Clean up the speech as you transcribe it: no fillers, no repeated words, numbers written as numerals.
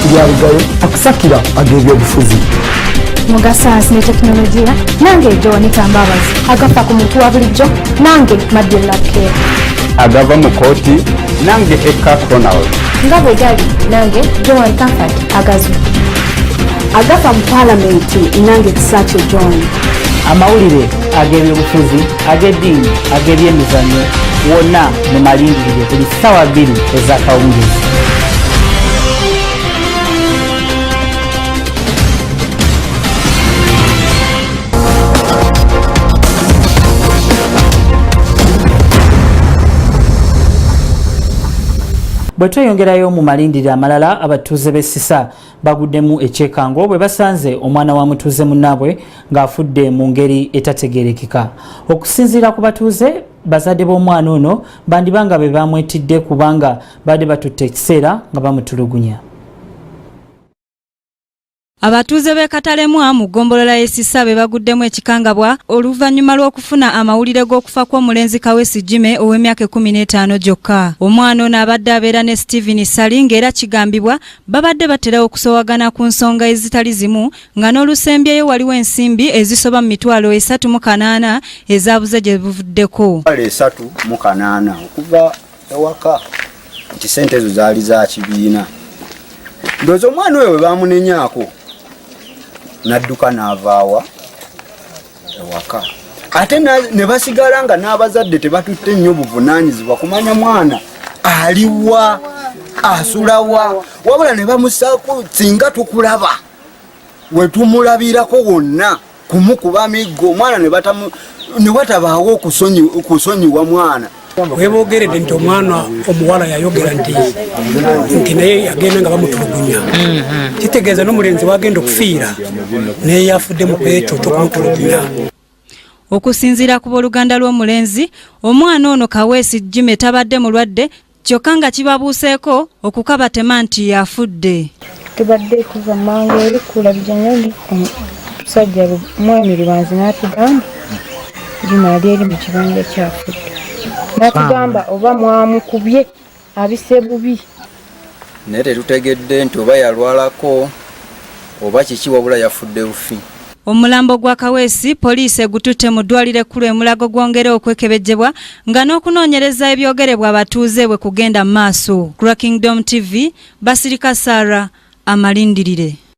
Kiryalugayo akusakira ag'ebyobufuzi. Mu ga sayansi ne tekinologiya nange Joanita Mbabazi, agafa ku muntu wa bulijjo nange Madden Lapcare. Agava mu kooti nange Eka Ronald. Nga bwe gali nange Joan Comfort Agazu. Agafa mu paalamenti nange Kisaakye John. Amawulire ag'ebyobufuzi, ag'eddiini, ag'ebyemizannyo wonna mu malindirire buli ssaawa 2 ez'akawungeezi. Bwe tweyongerayo mu malindirire amalala, abatuuze b'e Ssisa baguddemu ekyekango bwe basanze omwana wa mutuuze munnaabwe ng'afudde mu ngeri etategeerekeka. Okusinziira ku batuuze, bazadde b'omwana ono bandiba nga be bamwetidde kubanga baadde batutte ekiseera nga bamutulugunya. Abatuuze b'e Katalemwa mu ggombolola y'e Ssisa be baguddemu ekikangabwa oluvannyuma lw'okufuna amawulire g'okufa kw'omulenzi Kaweesi Jimmy ow'emyaka 15 gyokka. Omwana ono abadde abeera ne Steven Ssali ng'era kigambibwa babadde batera okusowagana ku nsonga ezitali zimu nga n'olusembyeyo waliwo ensimbi ezisoba mu mitwalo 308 ezaabuze gye buvuddeko. Mitwalo 308 okuva ewaka nti ssente ezo zaali za kibiina. Ndowooza omwana oyo bwe baamunenyaako n'adduka n'avaawa ewaka, ate ne basigala nga n'abazadde tebatutte nnyo buvunaanyizibwa kumanya mwana aliwa asulawa, wabula ne bamusaako singa tukulaba we tumulabirako wonna kumukuba miggo omwana ne watabaawo okusonyiwa mwana. Webogeredde nti omwana omuwala yayogera nti naye yagenda nga bamutulugunya, kitegeeza n'omulenzi wagenda okufiira naye yafudde mu kwekyo ky'okumutulugunya. Okusinziira ku booluganda lw'omulenzi, omwana ono Kaweesi Jimmy tabadde mulwadde kyokka nga kibabuuseeko okukabatema nti yafudde. Tubadde tuva mangu eri kula bijanjabi, omusajja mwami Lubanzi n'atugamba Juma ali eri mu kibanja kyafudde, n'atugamba oba mwamukubye abise bubi. Naye tetutegedde nti oba yalwalako oba kiki, wabula yafudde bufi. Omulambo gwa Kaweesi poliisi egututte mu ddwaliro ekkulu e Mulago gwongere okwekebejjebwa nga n'okunoonyereza ebyogerebwa abatuuze bwe kugenda mu maaso. Ku lwa Kingdom TV, Basirika Sarah amalindirire.